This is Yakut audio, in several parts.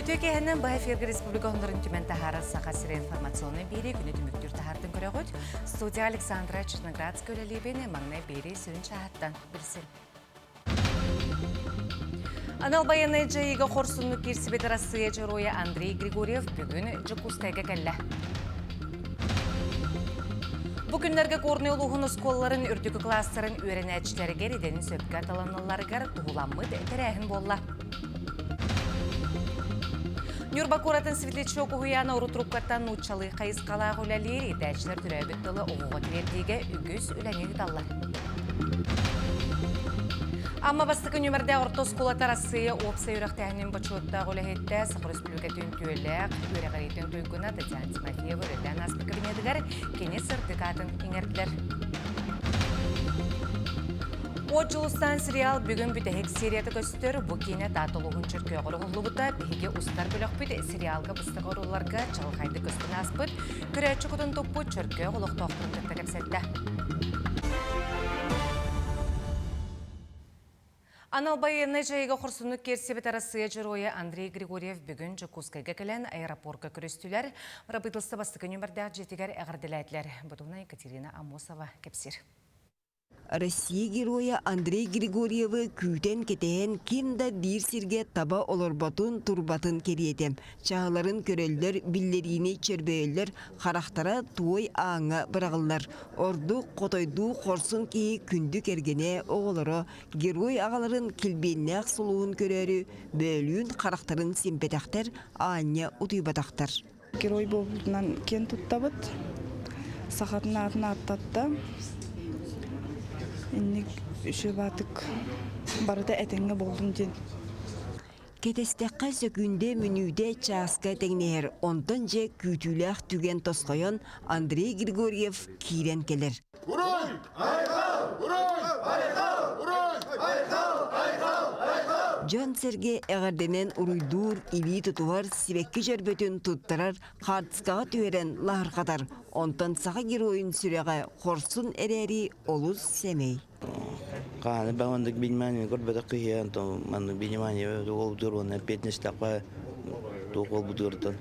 Үтүө киэһэнэн быһа эфиргэ республика оһоннорун түмэн таһаарар Саха сирэ информационнай биэрии күнү түмүктүүр таһаартын көрөҕүт. Студия Александра Черноградская үлэлиибин маҥнай биэрии сүрүн чааһыттан билсин. Анал байыаннай дьайыыга хорсуннук киирсибит Арассыыйа Дьоруойа Андрей Григорьев бүгүн Дьокуускайга кэллэ. Бу күннэргэ Горнай улууһун оскуолаларын үрдүкү кылаастарын үөрэнээччилэригэр идэни сөпкө таланалларыгар туһуламмыт тэрээһин буолла. Ньурба куоратын Светлячок уһуйаана урут трубкаттан нууччалыы хайысхалаах үлэлиир, иитээччилэр төрөөбүт тылы оҕоҕо тириэрдиигэ үгүс үлэни ыыталлар. Амма бастакы нүмердээх орто оскуолата Арассыыйа уопсай үөрэхтээһинин бочуоттаах үлэһиттэ Саха Республикатын үтүөлээх үөрэҕириитин туйгуна Татьяна Тимофеева үлэлээн ааспыт кабинетыгар кини сырдык аатын иҥэрдилэр. Уот Дьулустаан сериал бүгүн бүтэһик серията көстөр. Бу киинэ Таатта улууһун Чөркөөҕөр уһуллубута. Биһиги устар бөлөхпүт сериалга быстах оруолларга чаҕылхайдык көстөн ааспыт. Көрөөччү кутун туппут Чөркөөх олохтоохторун кытта кэпсэттэ. Анал байыаннай дьайыыга хорсуннук киирсибит Арассыыйа Дьоруойа Андрей Григорьев бүгүн Дьокуускайга кэлэн аэропорка көрүстүлэр. Бырабыыталыстыба бастакы нүмердээх дьиэтигэр эҕэрдэлээтилэр. Бу туһунан Екатерина Аммосова кэпсиир. Россия Геройа Андрей Григорьевы күүтэн-кэтэһэн ким да биир сиргэ таба олорботун, турбатын кэриэтэ. Чаһыларын көрөллөр, биллэриини чөрбөйөллөр, харахтара туой ааҥҥа быраҕыллар. Ордук хотойдуу хорсун киһи күндү кэргэнэ, оҕолоро герой аҕаларын килбиэннээх сулуһун көрөөрү бөөлүүн харахтарын симпэтэхтэр, аанньа утуйбатахтар. Герой буолбутунан киэн туттабыт. Сахатын аатын ааттатта. Инник үчүгэй барыта этэҥҥэ буоллун диэн. Кэтэстэххэ сөкүүндэ мүнүүтэ чааска тэҥнэһэр, онтон дьэ күүтүүлээх түгэн тосхойон Андрей Григорьев киирэн кэлэр. Уруй! Айхал! Уруй! Айхал! Уруй! Айхал! Айхал! Айхал! Дьон-сэргэ эҕэрдэнэн уруйдуур, илии тутуһар, сибэкки дьөрбөтүн туттарар, хаартыскаҕа түһэрэн лаһырҕатар. Онтон саха геройун сүрэҕэ хорсун эрээри олус сэмэй. Хааны баҕандык внимание көрбөтөх киһи онтон маннык внимание туох уонна эппиэтинэстэххэ туох буолбутугартан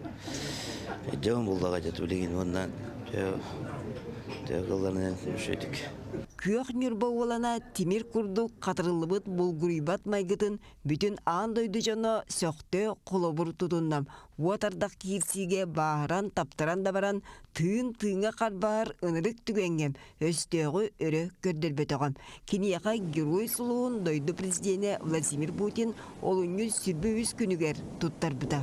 дьон буллаҕа дьэ билигин уонна кылларынан үчүгүйдүк. Күөх Ньурба уолана тимир курдук хатырыллыбыт булгуруйбат майгытын бүтүн аан дойду дьоно сөхтө, холобур тутунна. Уот ардах киирсиигэ бааһыран, таптаран да баран, тыын тыыҥа харбаһар ынырык түгэҥҥэ өстөөҕү өрө көрдөрбөтөҕө. Киниэхэ Герой сулуһун дойду президенэ Владимир Путин олунньу 23 күнүгэр туттарбыта.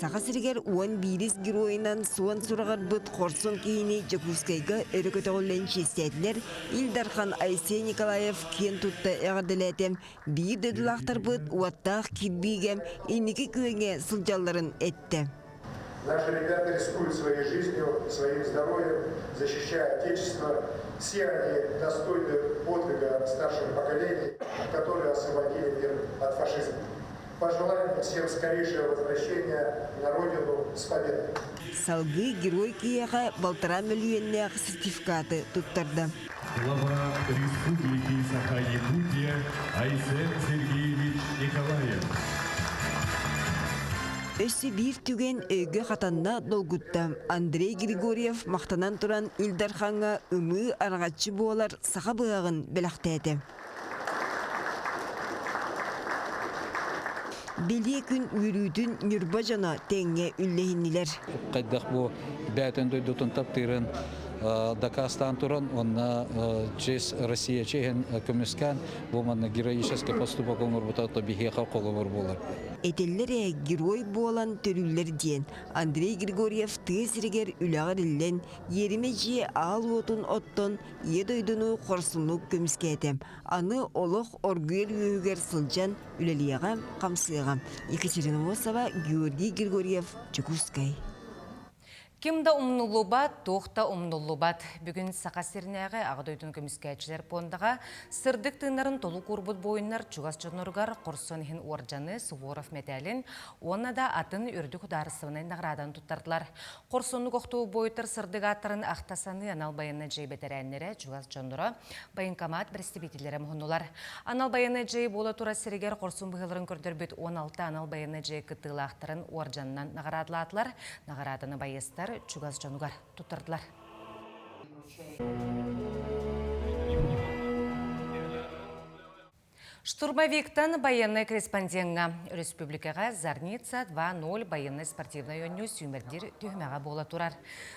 Саха сиригэр 11 геройунан суон сураҕырбыт хорсун киһини Дьокуускайга өрө көтөҕүллэн чиэстээтилэр Ил Дархан Айсен Николаев киэн тутта эҕэрдэлээтэ Биир дойдулаахтарбыт уоттаах кирбиигэ инники күөҥҥэ сылдьалларын эттэ. Наши ребята рискуют своей жизнью, своим здоровьем, защищая Отечество. Все они достойны подвига старших поколений, которые освободили мир от фашизма. Пожелаем всем скорейшего возвращения на родину с победой! Салгыы Герой киһиэхэ балтараа мөлүйүөннээх сертификаты туттарда. Глава Республики Саха-Якутия Айсен Сергеевич Николаев. Өссө биир түгэн өйгө хатанна долгутта. Андрей Григорьев махтанан туран Ил Дархаҥҥа ымыы араҥаччы буолар саха быһаҕын бэлэхтээтэ. Бэлиэ күн үөрүүтүн Ньурба дьоно тэҥҥэ үллэһиннилэр. Хайдах бу бэйэтин дойдутун таптыырын дакаастаан туран уонна честь Россия чеһин көмүскээн бу манна героический поступок оҥорбута то биһиэхэ холобур буолар. Этэллэр ээ герой буолан төрүүллэр диэн Андрей Григорьев тыа сиригэр үлэҕэ эриллэн, иэримэ дьиэ аал уотун оттон Ийэ дойдуну хорсуннук көмүскээтэ. Аны олох оргуйар үөһүгэр сылдьан үлэлиэҕэ, хамсыаҕа. Екатерина Мосова, Георгий Григорьев, Дьокуускай. Ким да умнуллубат, туох да умнуллубат. Бүгүн Саха сиринээҕи Аҕа дойдуну көмүскээччилэр пуондаҕа сырдык тыыннарын толук уурбут буойуннар чугас дьонноругар хорсун иһин уордьаны, Суворов мэтээлин уонна да атын үрдүк судаарыстыбаннай наҕарааданы туттардылар. Хорсуннук охтубут буойуттар сырдык ааттарын ахта саныы анал байыаннай дьайыы бэтэрээннэрэ, чугас дьонноро, военкомат бэрэстэбиитэллэрэ муһуннулар. Анал байыаннай дьайыы буола турар сиригэр хорсун быһыыларын көрдөрбүт 16 анал байыаннай дьайыы кыттыылаахтарын уордьанынан наҕараадалаатылар. Наҕарааданы байыастар чугас дьонугар туттардылар. Штурмовиктан байыаннай корреспондеҥҥа республикаҕа Зарница 2.0 байыаннай спортивнай оонньуу сүүмэрдиир түһүмэҕэ буола турар.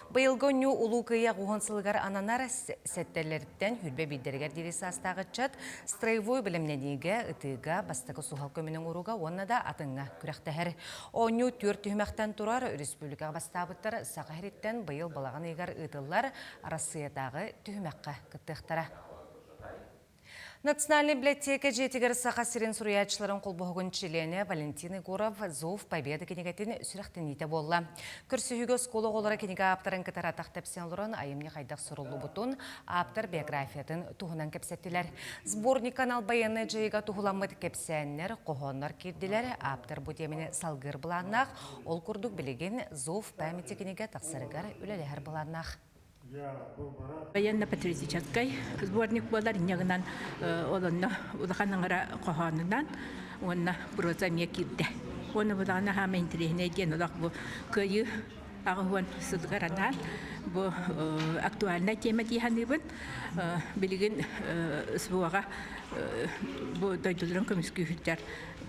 Быйылгы оонньуу Улуу Кыайыы уһун сылыгар ананар сэттэлэриттэн хүрбэ биирдэригэр диэри саастаах ыччат строевой бэлэмнэниигэ, ытыыга, бастакы суһал көмөнү оҥорууга уонна да атыҥҥа күрэхтэһэр. Оонньуу түөрт түһүмэхтэн турар, республикаҕа бастаабыттар Саха сириттэн быйыл балаҕан ыйыгар ыытыллар Арассыыйатааҕы түһүмэххэ кыттыахтара. Национальнай библиотека дьиэтигэр Саха сирин суруйааччыларын холбоһугун чилиэнэ Валентин Егоров «Зов Победы» кинигэтин сүрэхтэниитэ буолла. Көрсүһүүгэ оскуола оҕолоро кинигэ ааптарын кытары атах тэпсэн олорон айымньы хайдах суруллубутун, ааптар биографиятын туһунан кэпсэттилэр. Сборник анал байыаннай дьайыыга туһуламмыт кэпсээннэр, хоһооннор киирдилэр. Ааптар бу тиэмэни салгыыр былааннаах. Ол курдук билигин «Зов памяти» кинигэ тахсарыгар үлэлэһэр былааннаах. Военно-патриотическай сборник буолар инньэ гынан ол онно улахан ыҥыра хоһоонунан уонна проза эмиэ киирдэ. Уонна булаҕына хаама интэриэһинэй диэн олох бу кыайыы 80 сылыгар анаан бу актуальнай тиэмэ дии саныыбын. Билигин СВО-ҕа бу дойдуларын көмүскүү сылдьар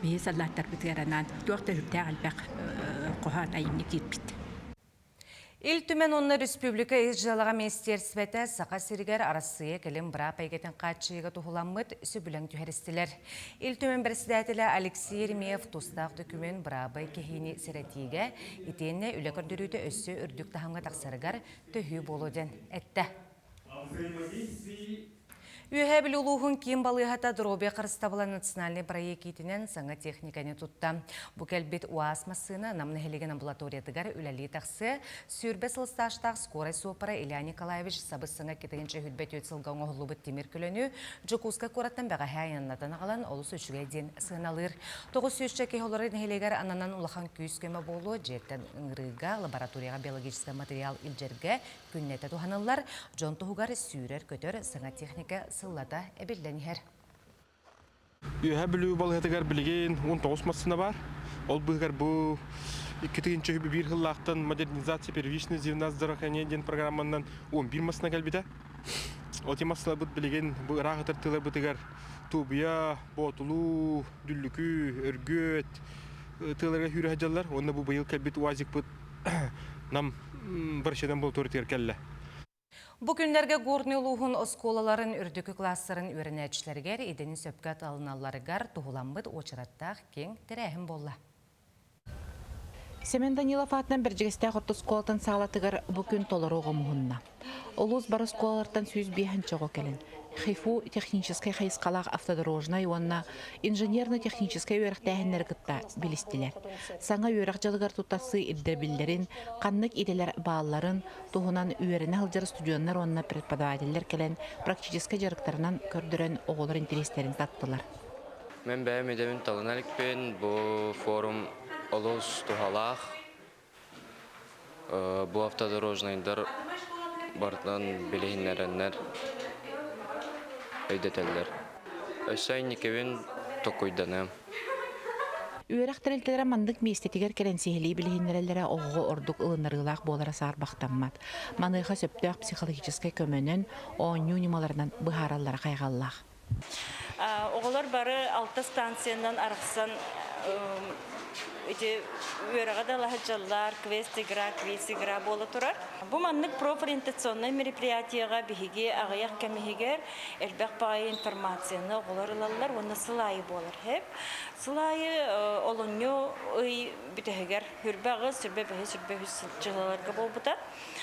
биһи саллааттарбытыгар анаан туох да сүрдээх элбэх хоһоон айымньы киирбит. Ил Түмэн уонна республика ис дьыалаҕа министиэристибэтэ Саха сиригэр Арассыыйа кэлим быраап эйгэтин хааччыйыыга туһуламмыт сөбүлэҥ түһэристилэр. Ил Түмэн председателэ Алексей Еремеев тустаах документ быраабы кэһиини сэрэтиигэ итиэннэ үлэ көрдөрүүтэ өссө үрдүк таһымҥа тахсарыгар төһүү буолуо диэн эттэ. Үөһээ Бүлүү улууһун киин балыыһата доруобуйа харыстабыла национальнай бырайыак иитинэн саҥа техниканы тутта. Бу кэлбит УАЗ массыына Нам нэһилиэгин амбулаториятыгар үлэлии тахсыа. 20 сыл стажтаах скорай суоппара Илья Николаевич сабыс-саҥа 224 сылга оҥоһуллубут тимир көлөнү Дьокуускай куораттан бэҕэһээ айаннатан аҕалан олус үчүгэй диэн сыаналыыр. 900 киһи олорор нэһилиэгэр ананан улахан күүс-көмө буолуо дьиэттэн ыҥырыыга лабораторияҕа биологическай материал илдьэргэ Күннэтэ туһаныллар, дьон туһугар сүүрэр-көтөр саҥа техника сыллата эбиллэн иһэр. Үөһээ Бүлүү балыыһатыгар билигин 19 массыына баар. Ол быыһыгар бу 2001 сыллаахтан модернизация первичный звена здравоохранения диэн программанан 11 массыына кэлбитэ. Ол массыналарбыт билигин бу ыраах ытар тыаларбытыгар Туобуйа, Боотулуу, Дүллүкү, Өргүөт тыаларга сүүрэ сылдьаллар. Уонна бу быйыл кэлбит УАЗикпыт Нам Барчадан болтуорутугар кэллэ. Бу күннэргэ Горнай улууһун оскуолаларын үрдүкү кылаастарын үөрэнээччилэригэр идэни сөпкө талыналларыгар туһуламмыт уочараттаах киэҥ тэрээһин буолла. Семен Данилов аатынан Бэрдьигэстээх орто оскуолатын саалатыгар бу күн толору оҕо муһунна. Улуус бары оскуолалартан 105 оҕо кэлэн, ХИФУ техническэй хайысхалаах автодорожнай уонна инженерно-техническэй үөрэхтээһиннэри кытта билистилэр. Саҥа үөрэх дьылыгар туттарсыы ирдэбиллэрин, ханнык идэлэр баалларын туһунан үөрэнэ сылдьар студеннар уонна преподавателлэр кэлэн практическай дьарыктарынан көрдөрөн оҕолор интэриэстэрин таттылар. Мен бэйэм идэбин талына иликпин. Бу форум олус туһалаах. Бу автодорожнайдар барытынан билиһиннэрэннэр өйдөтөллөр. Өссө инникибин токуйданыам. Үөрэх тэрилтэлэрэ маннык миэстэтигэр кэлэн сиһилии билиһиннэрэллэрэ оҕоҕо ордук ылыннарыылаах буолара саарбахтаммат. Маныаха сөптөөх психологическай көмөнөн, оонньуу ньымаларынан быһаараллара хайҕаллаах. Оҕолор бары алта станциянан арахсан ити үөрэҕи да ылаһыдьаллар, квест-игра, квиз-игра буола турар. Бу маннык профориентационнай мероприятиеҕа биһиги аҕыйах кэм иһигэр элбэх баҕайы информацияны оҕолор ылаллар уонна сыл аайы буолар. Сыл аайы олунньу ый бүтэһигэр хүрбэ аҕыс, сүрбэ бэһис, сүрбэ үһүс чыһылаларга буолбута.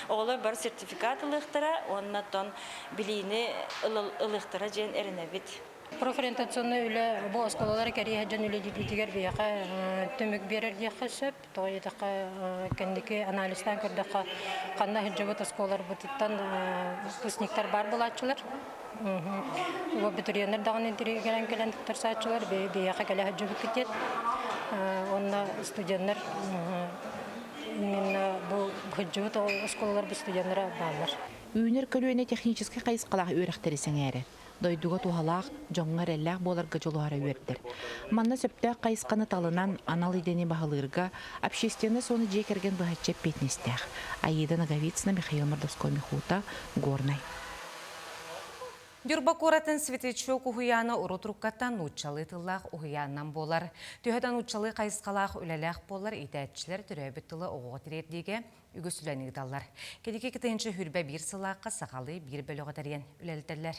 Оҕолор бары сертификат ылыахтара уонна оттон билиини ылыахтара диэн эрэнэбит. Профориентационнай үлэ бу оскуолалары кэрийэ дьон үлэлиирбитигэр биһиэхэ түмүк биэрэр диэххэ сөп. Тоҕо диэтэххэ, кэнники анализтаан көрдөххө, ханна сылдьыбыт оскуолаларбытыттан выпускниктар баар буолааччылар. Бу абитуриеннар даҕаны интириэһиргээн кэлэн туттарсааччылар биһиэхэ кэлэ сылдьыбыккыт диэн. Уонна студеннар именно бу сылдьыбыт оскуолаларбыт студеннара бааллар. Үүнэр көлүөнэ техническэй хайысхалаах үөрэхтэри сэҥээрэр. Дойдуга туһалаах, дьоҥҥо эрэллээх буоларга дьулуһара үөрдэр. Манна сөптөөх хайысханы талынан, анал идэни баһылыырга общественность уонна дьиэ кэргэн быһаччы эппиэтинэстээх. Аида Ноговицына, Михаил Мордовской-Михута, Горнай. Ньурба куоратын Светлячок уһуйаана урут уруккаттан нууччалыы тыллаах уһуйаанынан буолар. Төһө да нууччалыы хайысхалаах үлэлээх буоллар, иитээччилэр төрөөбүт тылы оҕоҕо тириэрдиигэ үгүс үлэни ыыталлар. Кэнники 2021 сыллаахха сахалыы биир бөлөҕү тэрийэн үлэлэтэллэр.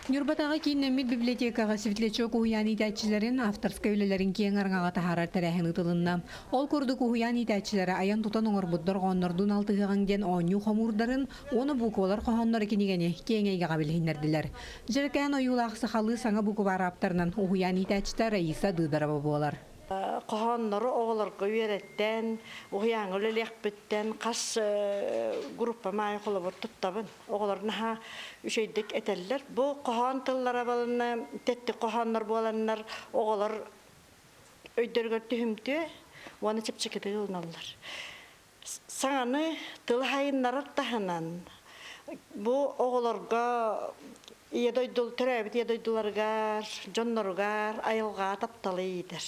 Ньурбатааҕы кииннэммит библиотекаҕа Светлячок уһуйаан иитээччилэрин авторскай үлэлэрин киэҥ араҥаҕа таһаарар тэрээһин ыытылынна. Ол курдук уһуйаан иитээччилэрэ айан-тутан оҥорбут дорҕооннордуун алтыһыаҕыҥ диэн оонньуу хомуурдарын уонна буквалар хоһоонноро кинигэни киэҥ эйгэҕэ билиһиннэрдилэр. Дьэрэкээн ойуулаах сахалыы саҥа букубаар ааптарынан уһуйаан иитээччитэ Раиса Дыдарова буолар. Хоһооннору оҕолорго үөрэттэн, уһуйааҥҥа үлэлиэхпиттэн хас группа маайы холобур туттабын. Оҕолор наһаа үчүгэйдик этэллэр. Бу хоһоон тыллара балынна тэттик хоһооннор буоланнар оҕолор өйдөрүгэр түһүмтүө уонна чэпчэкитик ылыналлар. Саҥаны тыл хайыннарар таһынан бу оҕолорго ийэ дойду төрөөбүт ийэ дойдуларыгар, дьонноругар айылҕа тапталы иитэр.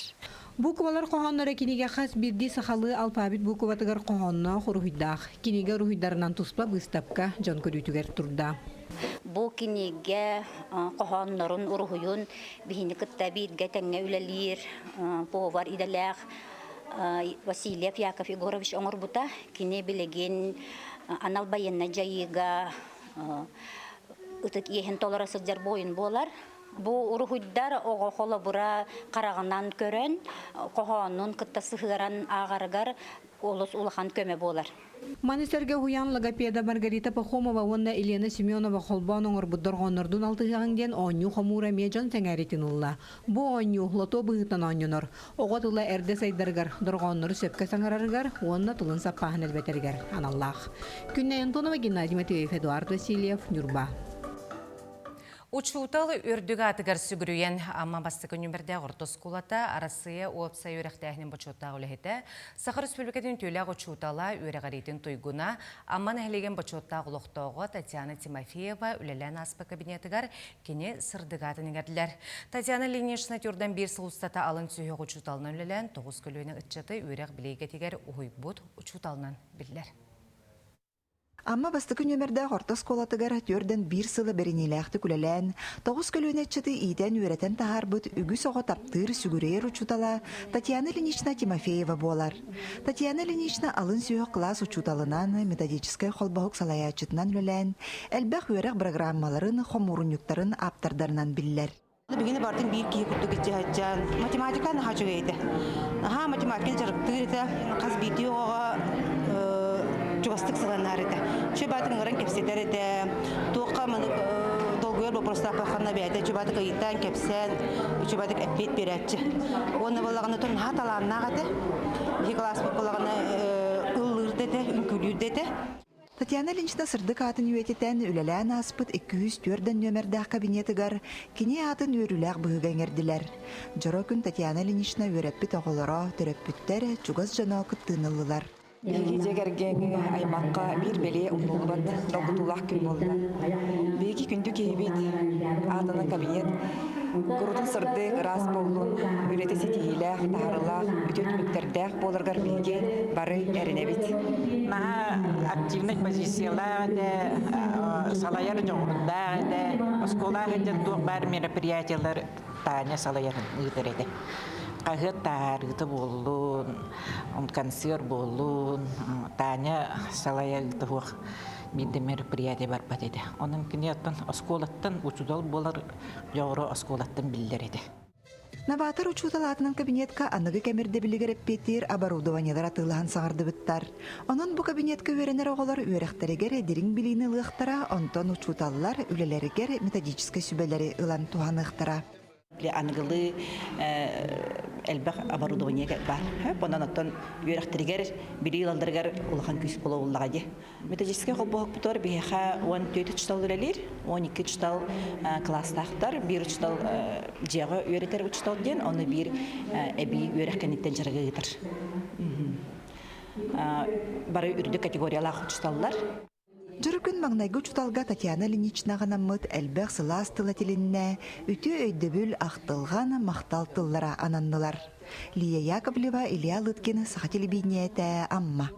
Буквалар хоһоонноро кинигэ хас биирдии сахалыы алфавит букватыгар хоһоонноох уруһуйдаах. Кинигэ уруһуйдарынан туспа быыстапка дьон көрүүтүгэр турда. Бу кинигэ хоһооннорун уруһуйун биһини кытта бииргэ тэҥҥэ үлэлиир повар идэлээх Васильев Яков Егорович оҥорбута. Кини билигин анал байыаннай дьайыыга ытык иэһин толоро сылдьар буойун буолар. Бу уруһуйдар оҕо холобура хараҕынан көрөн, хоһоонун кытта сыһыаран ааҕарыгар олус улахан көмө буолар. Маны сэргэ уһуйаан логопеда Маргарита Пахомова уонна Елена Семенова холбоон оҥорбут дорҕооннордуун алтыһыаҕыҥ диэн оонньуу хомуура эмиэ дьон сэҥээриитин ылла. Бу оонньуу лото быһыытынан оонньонор. Оҕо тыла эрдэ сайдарыгар, дорҕооннору сөпкө саҥарарыгар уонна тылын саппааһын элбэтэригэр аналлаах. Күннэй Антонова, Геннадий Матвеев, Эдуард Васильев, Ньурба. Учуутал үрдүк аатыгар сүгүрүйэн Амма бастакы нүмердээх орто оскуолата Арассыыйа уопсай үөрэхтээһинин бочуоттаах үлэһитэ, Саха Республикатын үтүөлээх учуутала, үөрэҕириитин туйгуна, Амма нэһилиэгин бочуоттаах олохтооҕо Татьяна Тимофеева үлэлээн ааспыт кабинетыгар кини сырдык аатын иҥэрдилэр. Татьяна Ильинична Тюрдан биир сыл устата алын сүһүөх учууталынан үлэлээн, тоҕус көлүөнэ ыччаты үөрэх-билии эйгэтигэр уһуйбут учууталынан биллэр. Амма бастакы нүөмэрдээх орто оскуолатыгар түөрдэн биир сылы бэриниилээхтик үлэлээн, тоҕус көлүөнэ ыччаты иитэн-үөрэтэн таһаарбыт үгүс оҕо таптыыр, сүгүрүйэр учуутала Татьяна Ильинична Тимофеева буолар. Татьяна Ильинична алын сүһүөх кылаас учууталынан, методическай холбоһук салайааччытынан үлэлээн, элбэх үөрэх бырагырааммаларын, хомуурунньуктарын ааптардарынан биллэр. Бигини бардын биир киһи курдук иччиһаччан математика наһаа үчүгэй этэ. Наһаа математика дьарыктыыр этэ. Хас биирдии оҕоҕо чугастык сыһыаннаһар этэ. Чүбаатын ыҥыран кэпсэтэр этэ. Туохха манык долгуйар боппуруостаахпаххына бэйэтэ чүбаатык ыйытан кэпсээн чүбаатык эппиэт биэрээччи. Уонна буоллаҕына наһаа талааннаах этэ. Биһи кылааспыт буоллаҕына ыллыыр да этэ, үҥкүүлүүр да этэ. Татьяна Ильинична сырдык аатын үйэтитэн үлэлээн ааспыт 204 нүөмэрдээх кабинетыгар кини аатын үөрүүлээх быһыыга иҥэрдилэр. Дьоро күн Татьяна Ильинична үөрэппит оҕолоро, төрөппүттэр, чугас дьоно кыттыыны ыллылар. Биһиги дьиэ кэргэҥҥэ аймахха биир бэлиэ умнуллубат долгутуулаах күн буолла. Биһиги күндү киһибит аатынан кабинет курутун сырдык, ыраас буоллун, үлэтэ ситиһиилээх, таһаарыылаах, үтүө түмүктэрдээх буоларыгар биһиги бары эрэнэбит. Наһаа активнай позициялаах этэ, салайар дьоҕурдаах этэ. Оскуола сылдьан туох баар мероприятиелар Таня салайарын ыытар этэ. Хаһыат таһаарыыта буоллун, концерт буоллун, Таня салайар ыытыһуох биирдэ мероприятие барбат этэ. Онон кини оттон оскуолаттан учуутал буолар дьоҕура оскуолаттан биллэр этэ. Новатор учуутал аатынан кабинетка аныгы кэм ирдэбилигэр эппиэттиир оборудованиелар атыылаһан саҥардыбыттар. Онон бу кабинетка үөрэнэр оҕолор үөрэхтэригэр дириҥ билиини ылыахтара, онтон учууталлар үлэлэригэр методическай сүбэлэри ылан туһаныахтара. Аныгылыы элбэх оборудование баар. Онон оттон үөрэхтэригэр, билии ылалларыгар улахан күүс буолуллаҕа дии. Методическай холбоһукпутугар биһиэхэ 14 учуутал үлэлиир, 12 учуутал кылаастаахтар, биир учуутал дьиэҕэ үөрэтэр учуутал диэн, ону биир эбии үөрэх кэнниттэн дьарыгы ыытар. Бары үрдүк категориялаах учууталлар. Дьоро күн маҥнайгы учууталга Татьяна Ильиничнаҕа анаммыт элбэх сылаас тыл этилиннэ, үтүө өйдөбүл, ахтылҕан, махтал тыллара ананнылар. Лия Яковлева, Илья Лыткин, Саха телевидениетэ, Амма.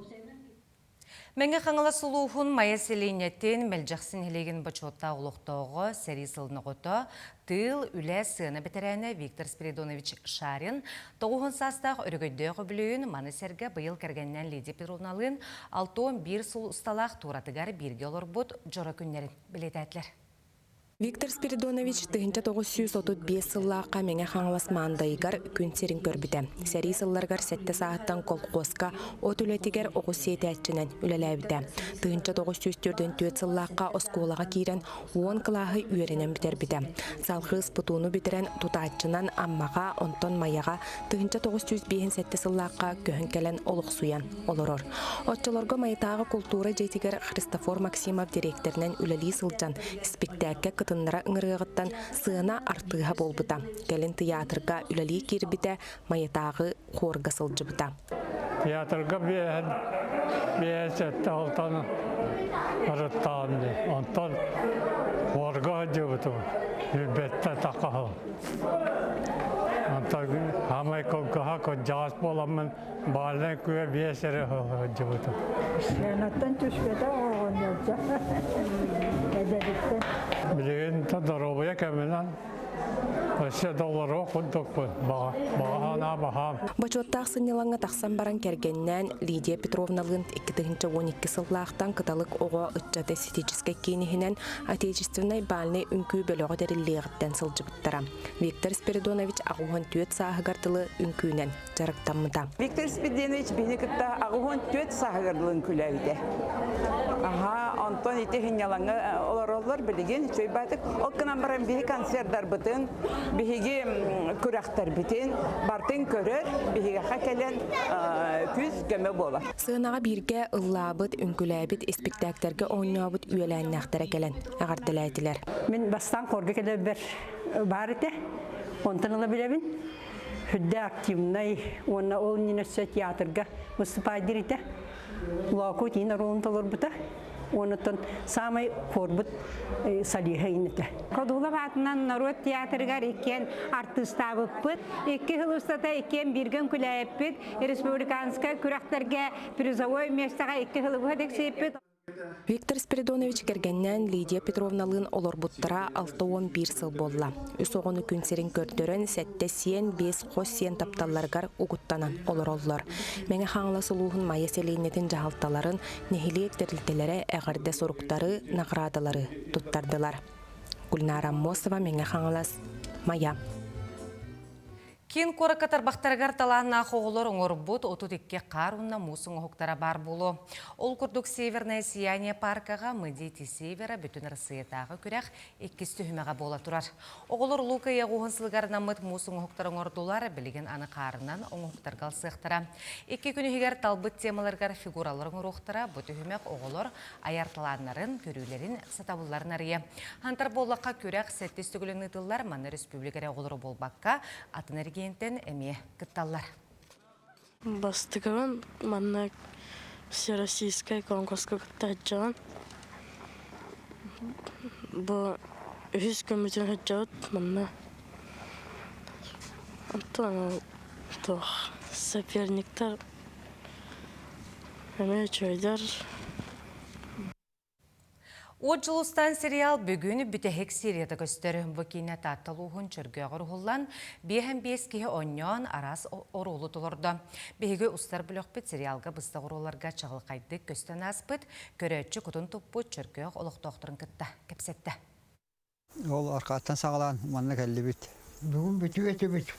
Мэҥэ Хаҥалас улууһун Майа сэлиэнньэтин Мэлдьэхси нэһилиэгин бочуоттаах олохтооҕо, сэрии сылын оҕото, тыыл, үлэ, сыана бэтэрээнэ Виктор Спиридонович Шарин 90 саастаах өрөгөйдөөх үбүлүөйүн маны сэргэ быйыл кэргэнинэн Лидия Петровналыын 61 сыл усталаах туоратыгар бииргэ олорбут дьоро күннэрин бэлиэтээтилэр. Виктор Спиридонович 1935 сыллаахха Мэҥэ Хаҥалас Маандайыгар күн сирин көрбүтэ. Сэрии сылларыгар сэттэ сааһыттан колхуоска от үлэтигэр оҕус сиэтээччинэн үлэлээбитэ. 1944 сыллаахха оскуолаҕа киирэн уон кылааһы үөрэнэн бүтэрбитэ. Салгыы СПТУ-ну бүтэрэн тутааччынан Аммаҕа, онтон Майаҕа 1957 сыллаахха көһөн кэлэн олохсуйан олорор. Оччолорго Майатааҕы култуура дьиэтигэр Христофор Максимов дириэктэринэн үлэлии сылдьан, испиктээккэ кытыннара ыҥырыаҕыттан сыана артыыһа буолбута. Кэлин тыйаатырга үлэлии киирбитэ, Майатааҕы хуорга сылдьыбыта. Театрга биэһэн биэс алтан арыттаан онтон хуорга сылдьыбытым билбэттэ такаһыл. Онтон хаамай кылгаһа кырдьаҕас буоламмын Бааллай күө биэс эрэ сылдьыбытым. Сыанаттан түспэтэх оҕонньордо эдэриттэн. Билигин доруобуйа кэминэн өссө да олоруох курдукпун. Баҕа санаа баһаам. Бочуоттаах сынньалаҥҥа тахсан баран кэргэнинээн Лидия Петровналыын 2012 сыллаахтан Кыталык оҕо ыччат эстетическэй киин иһинэн Отечественнай бальнай үҥкүү бөлөҕө тэриллиэҕиттэн сылдьыбыттара. Виктор Спиридонович 84 сааһыгар дылы үҥкүүнэн дьарыктаммыта. Виктор Спиридонович биһини кытта 84 сааһыгар дылы үҥкүүлээбитэ. Аха, онтон ити сынньалаҥҥа олороллор билигин үчүгэй Ол гынан баран биһи концердарбытын, биһиги күрэхтэрбитин бартын көрөр, биһигэхэ кэлэн күүс көмө буолар. Сыанаҕа бииргэ ыллаабыт, үҥкүүлээбит, испиктээктэргэ оонньообут үөлээннээхтэрэ кэлэн эҕэрдэлээтилэр. Мин бастаан хорга кэлэрбэр баар этэ. Онтон ыла билэбин. Сүрдээх активнай уонна ол иннинэ өссө театрга выступайдыр этэ. Лооку тиин оруолун толорбута. Онуттан саамай хорбут солиһа инитэ. Ходулов аатынан норуот театрыгар иккиэн артыыстаабыппыт. Икки сыл устата иккиэн бииргэ үҥкүүлээбиппит. Республиканскай күрэхтэргэ призовой миэстэҕэ икки сылы быһа тиксибиппит. Виктор Спиридонович кэргэнинээн Лидия Петровналыын олорбуттара 61 сыл буолла. Үс оҕону күн сирин көрдөрөн, сэттэ сиэн, биэс хос сиэн тапталларыгар угуттанан олороллор. Мэҥэ Хаҥалас улууһун Майа сэлиэнньэтин дьаһалталарын, нэһилиэк тэрилтэлэрэ эҕэрдэ суруктары, наҕараадалары туттардылар. Гульнара Аммосова, Мэҥэ Хаҥалас, Майа. Киин куоракка тарбахтарыгар талааннаах оҕолор оҥорбут 32 хаар уонна муус оҥоһуктара баар буолуо. Ол курдук Северное сияние паркаҕа Мы дети Севера бүтүн Арассыыйатааҕы күрэх иккис түһүмэҕэ буола турар. Оҕолор Улуу Кыайыы уһун сылыгар анаммыт муус оҥоһуктары оҥордулар, билигин аны хаарынан оҥоһуктарга ылсыахтара. Икки күн иһигэр талбыт темаларыгар фигуралар оҥоруохтара. Бу түһүмэх оҕолор айар талааннарын, көрүүлэрин, сатабылларын арыйа. Хантар буоллахха күрэх сэттис төгүлүн ыытыллар, манна республика эрэ оҕолоро буолбакка, атын эргиэнтэн эмиэ кытталлар. Бастакыбын манна всероссийскай конкурска кытта сылдьабын. Бу үһүс күммүтүн сылдьабыт манна. Оттон туох соперниктар Эмиэ үчүгэйдэр. Уот Дьулустаан сериал бүгүн бүтэһик серията көстөр. Бу киинэ Таатта улууһун Чөргөөҕөр уһуллан, биэһэн биэс киһи оонньоон араас оруолу толордо. Биһиги устар бөлөхпүт сериалга быстах оруолларга чаҕылхайдык көстөн ааспыт, көрөөччү кутун туппут Чөркөөх олохтоохторун кытта кэпсэттэ. Ол аркааттан саҕалаан манна кэллибит. Бүгүн бүтүө этибит.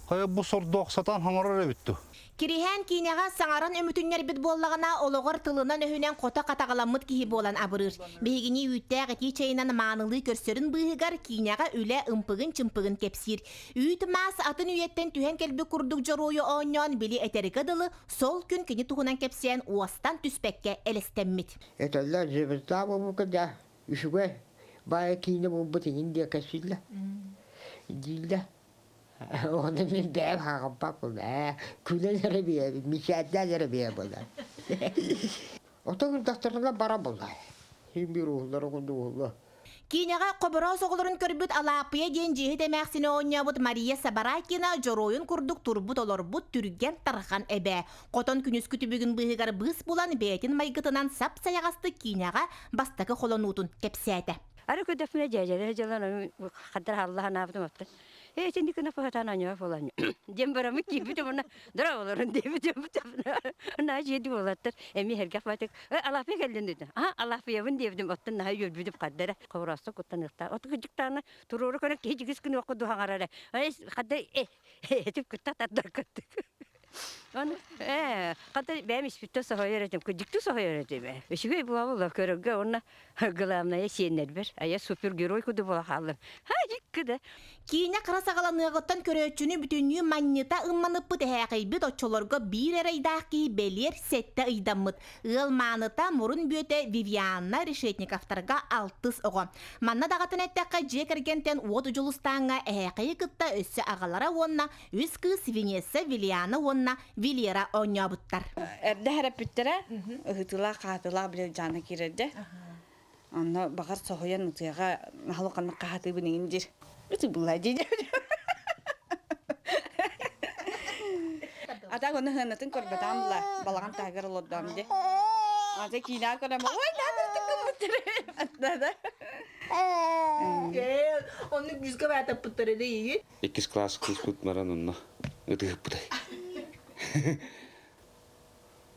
Хайа бу сордоох сатаан хаҥарар эбит дуу? Кириһээн киинэҕэ саҥаран өмүтүннэрбит буоллаҕына, олоҕор тылынан-өһүнэн хото хатаҕаламмыт киһи буолан абырыыр. Биһигини үүттээх итии чэйинэн маанылыы көрсөрүн быыһыгар киинэҕэ үлэ ымпыгын-чымпыгын кэпсиир. Үүт-маас атын үйэттэн түһэн кэлбит курдук дьоруойу оонньоон, били этэргэ дылы, сол күн кини туһунан кэпсээн уостан түспэккэ элэстэммит. Этэллэр звезда буолбукка да үчүгэй баайа киинэ буолбут иҥин диэ кэпсииллэр дииллэр. Оны мин бэйэм хаҕымпаппын ээ, күлэн эрэ биэрэбин, мичээрдээн эрэ биэрэ буолар. Отон ырдахтарына бара буолар. Син биир уһуллар курдук уһуллуо. Киинэҕэ Хобороос оҕолорун көрбүт Алааппыйа диэн дьиэһит эмээхсини оонньообут Мария Сабарайкина дьоруойун курдук турбут-олорбут түргэн-тарҕан эбээ. Хотон күнүскү түбүгүн быыһыгар быыс булан бэйэтин майгытынан сап-сайаҕастык киинэҕэ бастакы холонуутун кэпсээтэ. Ары көрдөхпүнэ дьээдьэлэр дьылан хаддар халла санаабытым оттон ээ итинник гына пыһатаан аньыа буолан диэн бараммыт киирбитим уонна дорооболорун диэбитим наһаа дьиэди буолаттар эмиэ сэргэх баатык Алааппыйа кэллин дедим аа Алааппыйабын диэбитим оттон наһаа үөрбүтүм хаддара хобороосто куттаныахтаах оту кыдьыктаана туруору көрөн киһи дьигис гыныахха дуһаҥарара хадда этип кытта тардар кыттык Оны ээ хата бэйэм испиттэн соһуйар этим, кырдьыктыы соһуйар этим ээ. Үчүгэй буола көрөргө уонна главное сиэннэрбэр айа супергерой курдук буола хааллым. Ха да. Киинэ кыра саҕаланыаҕыттан көрөөччүнү бүтүннүү манньыта ымманыппыт эһээхэйбит оччолорго биир эрайдаах киһи бэлиэр сэттэ ыйдаммыт. Ыал мааныта мурун бүөтэ Вивианна Решетниковтарга алтыс оҕо. Манна даҕатан эттэххэ дьиэ кэргэнтэн Уот Дьулустааҥҥа эһээхэйи кытта өссө аҕалара уонна Үс кыыс Венесса, Вилиана уонна Вилера оонньообуттар. Эрдэ хэрэппиттэрэ, ыһытыылаах-хаһытыылаах били дьаана киирэрдэ. Онно баҕар соһуйан ытыаҕа наһалыканнык хаһатыыбын иҥин диир. Үтү булла дии. А так оны хыанатын көрбөтөм була балаҕан таһыгар олордоом ди. Ата киинэ көрөм ой да да Оннук күүскэ баатаппыттар эдэ ийи. Иккис класс кыыспыт баран онно ытыһыппытай.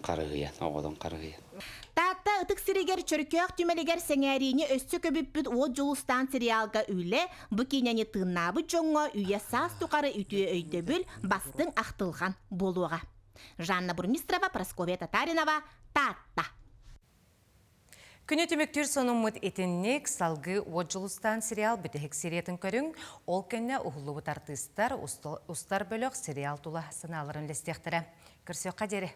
Харыһыйан, оҕотон харыһыйан. Таатта ытык сиригэр Чөркөөх түмэлигэр сэҥээриини өссө көбүппүт Уот Дьулустаан сериалга үлэ, бу киинэни тыыннаабыт дьоҥҥо үйэ-саас тухары үтүө өйдөбүл, бастыҥ ахтылҕан буолуоҕа. Жанна Бурмистрова, Прасковья Татаринова, Таатта. Күнү түмүктүүр сонуммут итинник, салгыы Уот Дьулустаан сериал бүтэһик сериятын көрүҥ, ол кэннэ уһуллубут артыыстар, устар бөлөх сериал тула санааларын үллэстиэхтэрэ. Көрсүөххэ диэри!